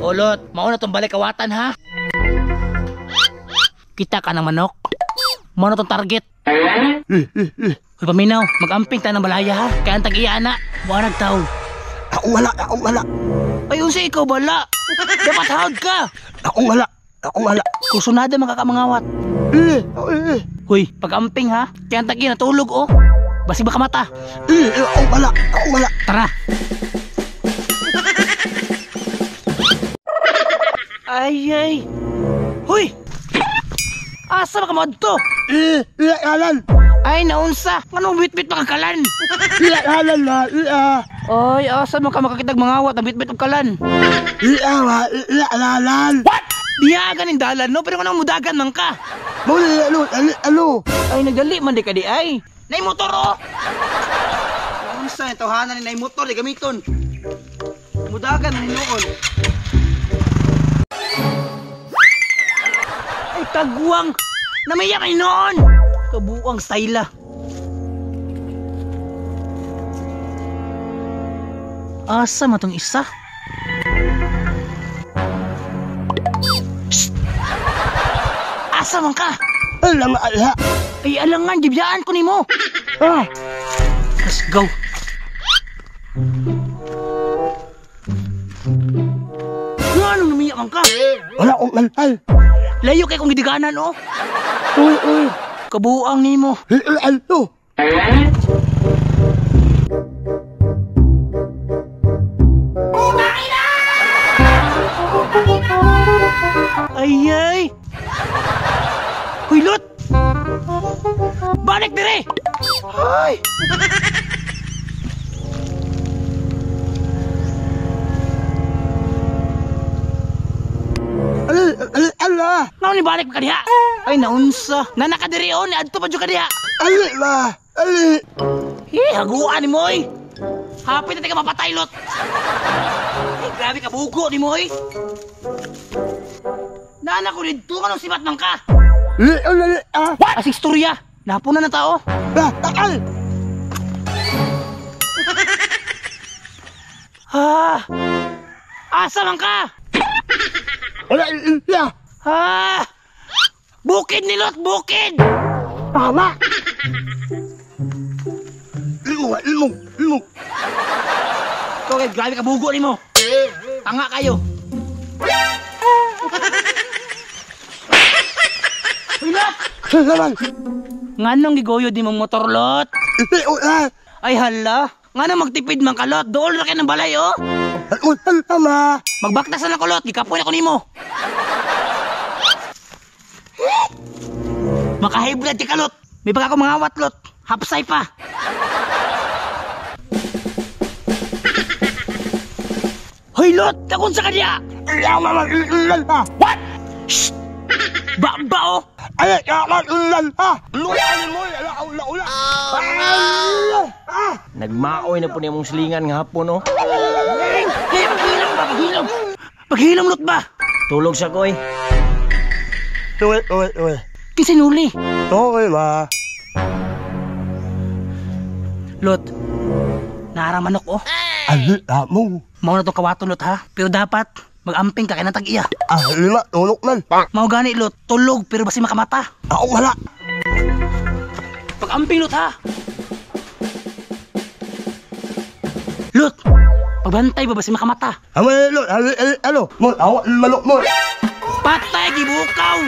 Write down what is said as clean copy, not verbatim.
Olot, mauna tong balik kawatan ha. Kita ka ng manok. Mauna tong target. Uy, paminaw, mag-amping tayo ng balaya ha. Kaya ang tag-iya na. Buwanag tao. Ako wala, ako wala. Ay, unsa ikaw bala? Dapat hawd ka. Ako wala, ako wala. Kusunada makakamangawat. Huy, pag-amping ha. Kaya ang tag-iya natulog oh. Basig baka mata. Ako wala, ako wala. Tara. Ay, ay. Huy! Asa ba ka mo to? Alan. Ay, naunsa. Anong bitbit makakalan? Alan na, Ay, asa man ka makakitag mangawat ang bitbit og kalan? Alan. What? Diya ganin dalan no, pero kanang mudagan man ka. Alo. Ay, nagdali man di ka di ay. Nay motor oh. Naunsa tawhanan ni nay motor di gamiton. Mudagan man hinuon. Ay, kagwang! Namiya kayo noon! Kabuang sayla. Asa matong isa? Shh! Asa man ka? Alang ala. Ay, alangan, gibiyaan ko nimo. Ah. Let's go. Anong namiya man ka? Wala akong malal. Layo kay kong gidiganan oh. Uy, uy. Kabuang nimo. Alo. Ay ay. Huy, Lot. Balik dire. Ay. Ala. Ngano ni balik ka diha? Ay naunsa. Nana ka diri on, adto pa jud ka diha. Ali ba? Ali. Eh, haguan nimo oy. Hapit na ka mapatay, Lot. Ay, grabe ka bugo nimo oy. Nana ko didto kanong sibat man ka. What? Asig istorya. Napunan na tao. Ah, takal. Ah. Asa man ka? Wala, ya. Ah! Bukid ni Lot, bukid! Tama! Ilmo, ilmo, ilmo. Okay, grabe ka bugo nimo. Tanga kayo. Uy, Lot! Salamat! Nganong gigoyo di mong motor, Lot? Ay, hala. Nganong magtipid man ka, Lot? Dool na kayo ng balay, oh. Tama! Magbaktasan ako, Lot. Gikapoy ako nimo. Maka-high blood ka, Lot. May pag ako mangawat, Lot. Hapsay pa. Hoy, Lot! Takon sa kanya! What? Shh! Ba-ba, oh! Nagmaoy na po niya mong silingan nga hapon, oh. Hey, paghilom ba? Paghilom! Paghilom, Lot ba? Tulog siya ko, eh. Uy, uy, uy. Kisinuli. Okay ba? Lot, naarang manok, oh. Ali, mo. Mao na itong kawato, Lot, ha? Pero dapat, mag-amping ka kay nang tag-iya. Ah, lima, tulog man. Mao gani, Lot, tulog, pero basi makamata. Ako wala. Pag-amping, Lot, ha? Lot, pagbantay ba basi makamata? Amay, Lot, ali, ali, alo. Mo, awa, manok mo. Patay, gibukaw!